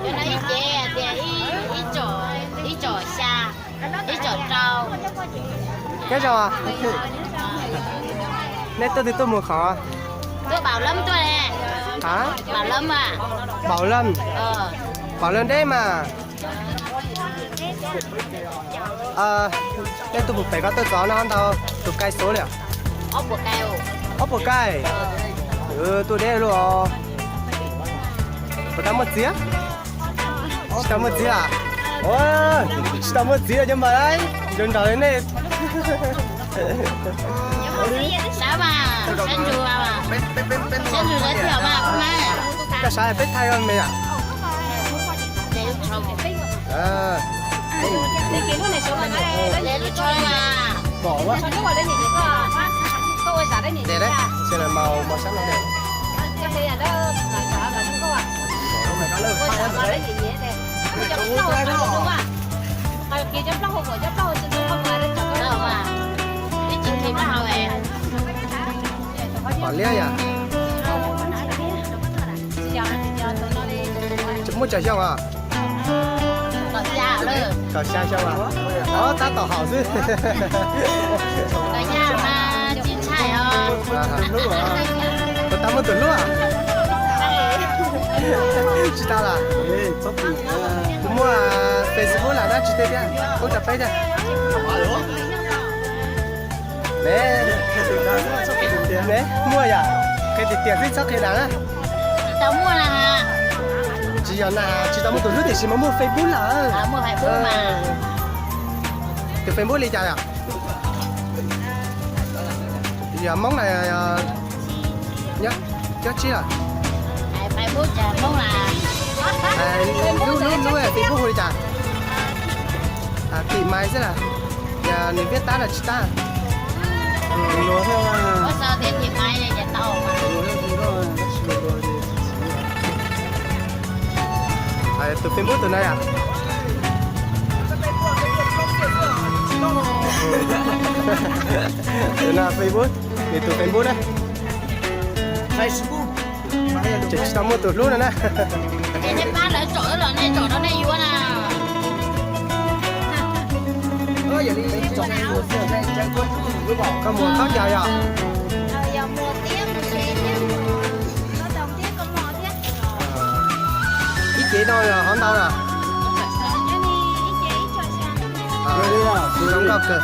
Cov no ib cev tias ib tsom, ib tsom xya, ib tsom rau. Nyob zoo, nej tuaj twg tuaj mus khoom? Tuaj Bảo Lâm tuaj ne. Hả? Bảo Lâm à? Bảo Lâm. Bảo Lâm deb mas. Nej tuaj puag pem ko tuaj txog no ntau tus kai xov li? Ob puas kai. Tuaj deb luaj. Puas tau muaj txiv? Tsis tau muaj txiv a? Tsis tau muaj txiv los cov npawg, nrog nrog li nej. Koj sav peb thaij me a? Ntawm no mas mos sab no. Pom liab yom. Tsis muaj tsawg xyoo os? Kaum xya xyoo os? Ob tab tom haum xwb. Puas tau muaj tus hlub? Tsis tau lawm. Kuv muaj Facebook lawm na, tsis tau thiab, pub rau peb thiab. Ne, muaj yom, qhia tiag tiag xwb txhob qhia dag na. Tsis yog na, tsis tau muaj tus hlub tiam sis mas muaj Facebook lawm. Tus Facebook li cas yom? Yog Hmoob na, nyob, nyob tsis lawm. Lub, lub, lub Facebook hu li cas? Tim Maiv xwb las. Yog nws viab tab los tsis tab. Tus Facebook tus no yom? Tus no Facebook, nws tus Facebook na. Tseem tsis tau muaj tus hlub no na. Koj mus khaub ncaws yom? Ib cev no hov ntau na. Zoo nkauj kawg.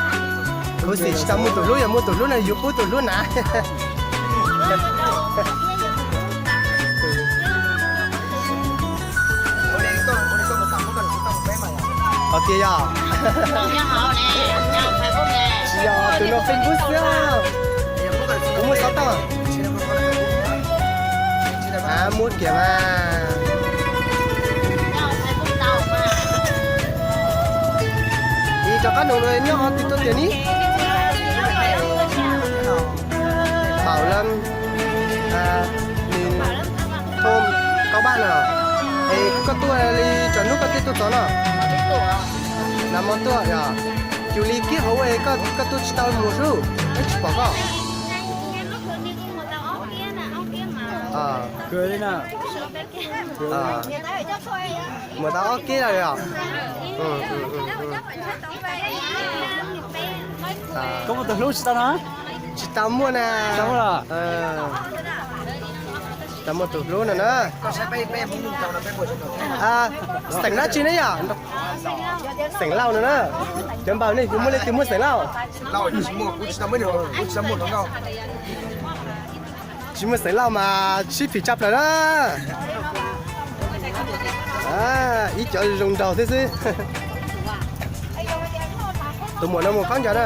Kuv xav tsis tau muaj tus hlub, yog muaj tus hlub no yuav pub tus hlub na. Hos tias yog? Tsis yog, tus no Facebook xwb. Kuv muaj xov tooj. Muab kiag mas. Ib rov qab nug nyob hov twg tuaj tiag ni. Bảo Lâm, nws thom Cao Bang no. Es koj tuaj li tsawg hnub koj thiaj tuaj txog no? Nag hmo tuaj yog? Cuag li kib hauv es koj tuaj tsis tau mus sub, twb tsis pom koj. Mus tau ob kib lawm os. Koj muaj tus hlub tsis tau no? Tsis tau muaj na. Tsis tau muaj tus hlub no na. Xeem dab tsi ne yom? Xeem Lauj no na. Cov npawg nej puas muaj leej twg muaj xeem Lauj? Tsis muaj xeem Lauj mas sib phim tshaj plaws na. Ib cov zoo nraug thiab xwb. Tus muam no mus khaub ncaws na.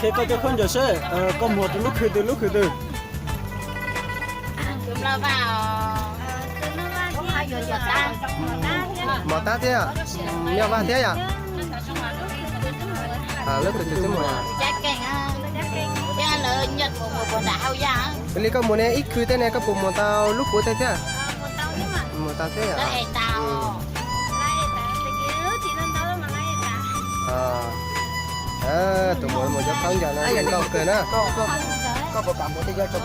Qhia koj cov khaub ncaws seb koj muag rau lub khw twg lub khw twg. Mos tab thiab, Nyoj Vaj thiab yom? Lub khw twg twb muag. Li koj muag ne ib khw tej ne koj puas muag tau lub puav tej thiab? Muag tau thiab yom? Tus muam mus cov khaub ncaws no zoo nkauj kawg na. Koj puas kam mus tej yog rau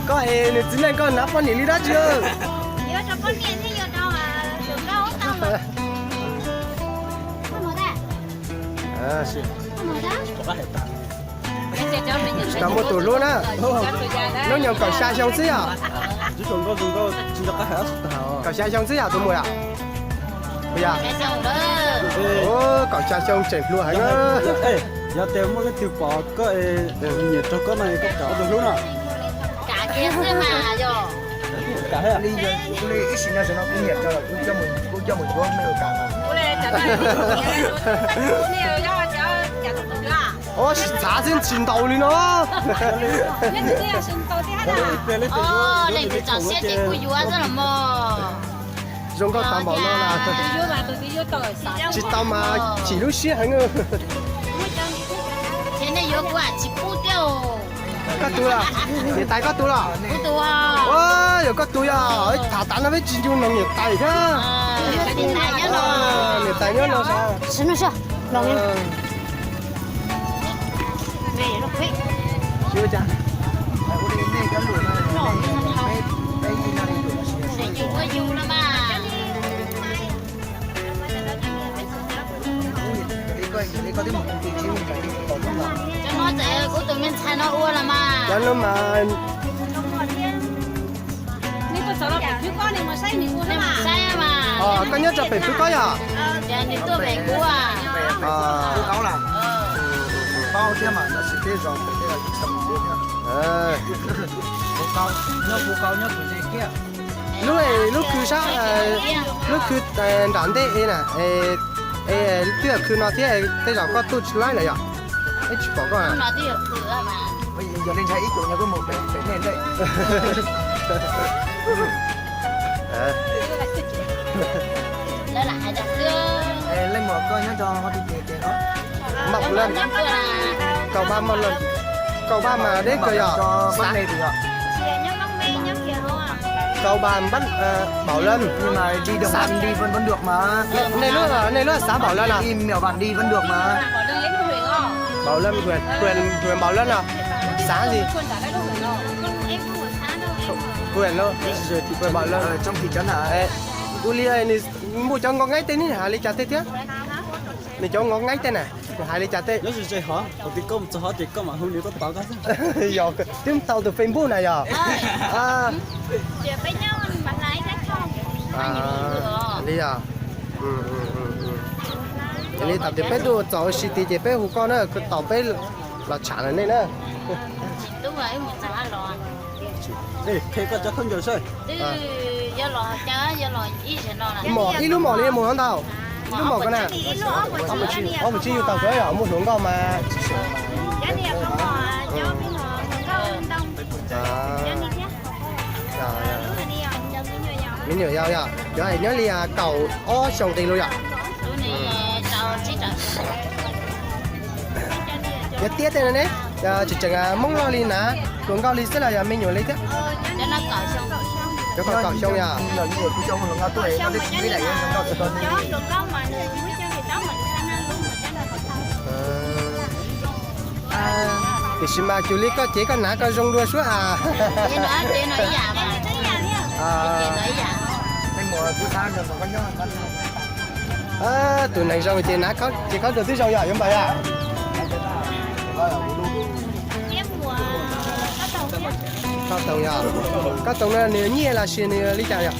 koj es nws txiv neej koj hnav poj niam li dab tsi? Tsis tau muaj tus hlub na. Hnub nyoog kaum xya xyoo xwb yom? Kaum xya xyoo xwb yom tus muam yom? Puas yog? Kaum xya xyoo tseem hluas heev. Yog tias muaj leej twg pom koj, nyiam rau koj no koj kam ua tus hlub no. Kam kiag xwb mas yog. Ib sim no kuv nyiam rau kuv coj mus yuav me ua kam. Ua txhav xwb tsis ntaus li no. Leej twg txaus siab ces kuj yuav xwb los mog. Zoo nkauj tag npaum no na. Tsis tau mas chim lub siab heev. Koj tus los? Niam tais koj tus los? Yog koj tus yog tham tas no peb tsis ncu noog niam tais thiab. Niam tais nyob no. Cov no mas, koj nyob rau pem Phú Koj yog? Lub, lub khw sab, lub khw nram ntej na, twb yog khw no thiab, tej zaum koj tuaj tsis laib lawm yom? Peb tsis pom koj. Leej muam koj nyob rau hov twg ces ces no? Mộc Lâm. Cầu Ba Mộc Lâm. Cầu Ba mà đến kìa. Cầu Ba Mộc, Bảo Lâm. Nhưng mà đi đồng bằng đi vẫn vẫn được mà. Này lub, này lub xã Bảo Lâm à? Đi Mẹo Vạc đi vẫn được mà. Bảo Lâm, huyện, huyện, huyện Bảo Lâm à? Xã gì? Huyện luôn. Huyện Bảo Lâm. Ua li nws npuj cov nkauj nqaib tej neb hais li cas tej thiab? Nws cov nkauj nqaib tej na, nws hais li cas tej? Nyob ze ze hov, thaum twg koj mus txog hov ces koj mam hu nws tuaj tos koj. Yog twb tau tus Facebook na yog? Li yog. Li thaum twg peb tuaj txog ua si tid ces peb hu koj na, tos peb los tsham lawm nej na. Ib lub mom li mus hov ntau? Ib lub mom ko na? Ob puas tsib yug tau kawg yog muaj hluas nkauj mas. Me nyuam yaus yog cov nyob li kaum ob xyoo nqi lawm yom? Cov tiab tej no ne, tseem tseem Hmoob Lauj li na, hluas nkauj li xwb los yog me nyuam li thiab? Cov kaum xyoo yog. Tiam sis mas cuag li koj cev koj hnav koj zoo dua suab as. Tus neeg zoo ces hnav cev khaub ncaws twb zoo yom, yuav npawg yom? Koj toog yog, koj toog no nws nyiaj los sis nws li cas yom?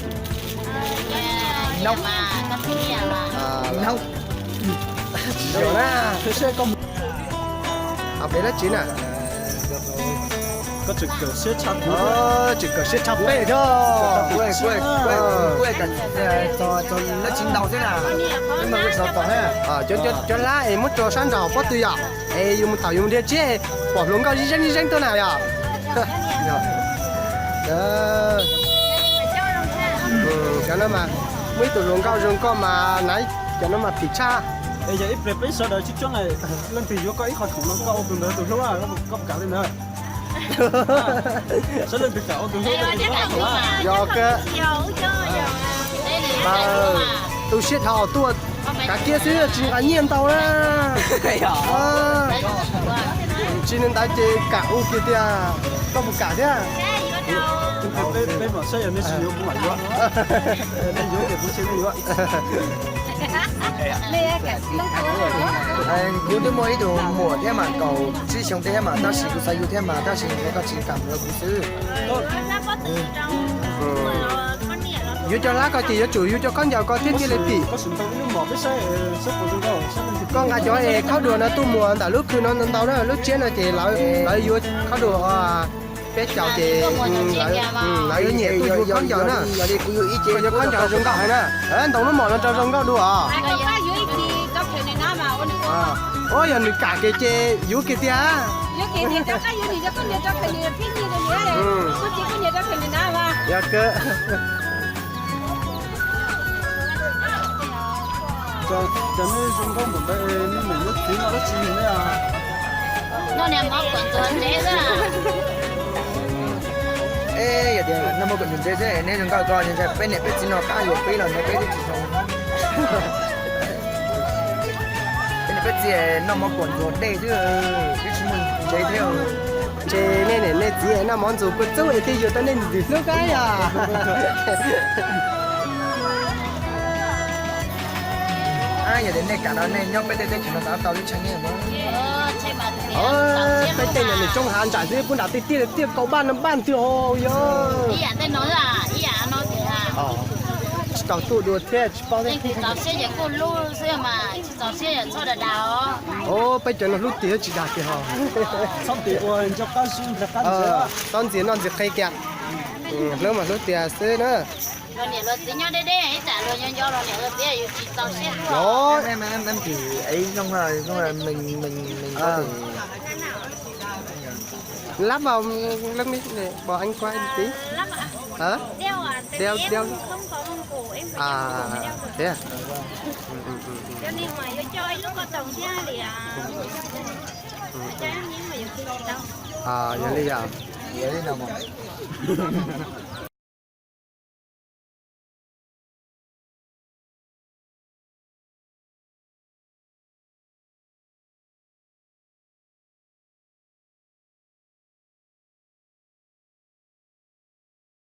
Tsis yog na. Hauv peb dab tsi na? Tseem kawm siab tshaj peb thiab. Cov hlab es muab tso sab nraud pob tw yom, es yus mus thaum yus mus dhia tsiab pom hluas nkauj zeeb zeeb tuaj na yom. Cov no mas muaj ib tug hluas nkauj zoo nkauj mas na, cov no mas phim tshaj. Es yog ib pliag peb sawv daws tsis coob, leej twg yuav koj ib qho khoom no koj ua tus ntawd tus hlub, koj puas kam li ntawd? Saib leej twg kam ua tus hlub. Yog, tu siab dhau tuaj. Kam kiag xwb tsis nqa nyiaj ntau na. Tsis li ntawd ces kam ua kiag tiag. Koj puas kam thiab? Kuv twb muaj ib tug muam thiab mas kaum tsib xyoo tej thiab mas tab sis kuv xav yuav thiab mas tab sis koj tsis kam los kuv xwb. Yuav cov hlab ko ces yuav tsum yuav cov khaub ncaws ko thiab thiaj li phim. Koj nqa cov es khaub dua no tuaj muag ntawm lub khw no ntau na, lub tsiab no ces lawv yuav khaub dua peb caug ces lawv yuav nyiam tuaj yuav khaub ncaws na. Koj yuav khaub ncaws zoo nkauj heev na. Ntaus lub mom no rau zoo nkauj dua os. Ua yog nws kam kiag ces yuav kiag tiag. Yog kawg. Cov nej zoo nkauj npaum ntawd, nej niam nej txiv noj dab tsi ne? Noj niag mov kuam ntxuag ntsev xwb. Es yog tias noj mov kuam ntxuag ntsev xwb, nej zoo nkauj ko, peb niam peb txiv no qab yuav peb los nrog peb twb tsis zoo. Peb niam peb txiv noj mov kuam ntxuag dej xwb, twb tsis muaj ntsev thiab. Ces nej niam nej txiv noj mov ntxuag kua txub es thiaj yuav tau nej ntxim hlub kab yom. Yog tias nej kam no nej nyob peb tej teb chaws no tau tau lub tsheb nyiaj. Peb tej no nws tsoob hav ntsais xwb, pub nram tej tiaj tiaj kaum npaj no npaj twg ho yog. Tsis tau tuaj dua thiab tsis paub thiab. Os, peb cov no hlub tiag tsis dag kiag ho. Txhob ntxias noj ntxias qe kiag. Hlub mas hlub tiag xwb na. Lắp vào, lắp vào, lắp vào anh quay một tí. Hả? Đeo, đeo. À, thế à? Ừ, ừ, ừ, ừ. À, vậy đi à?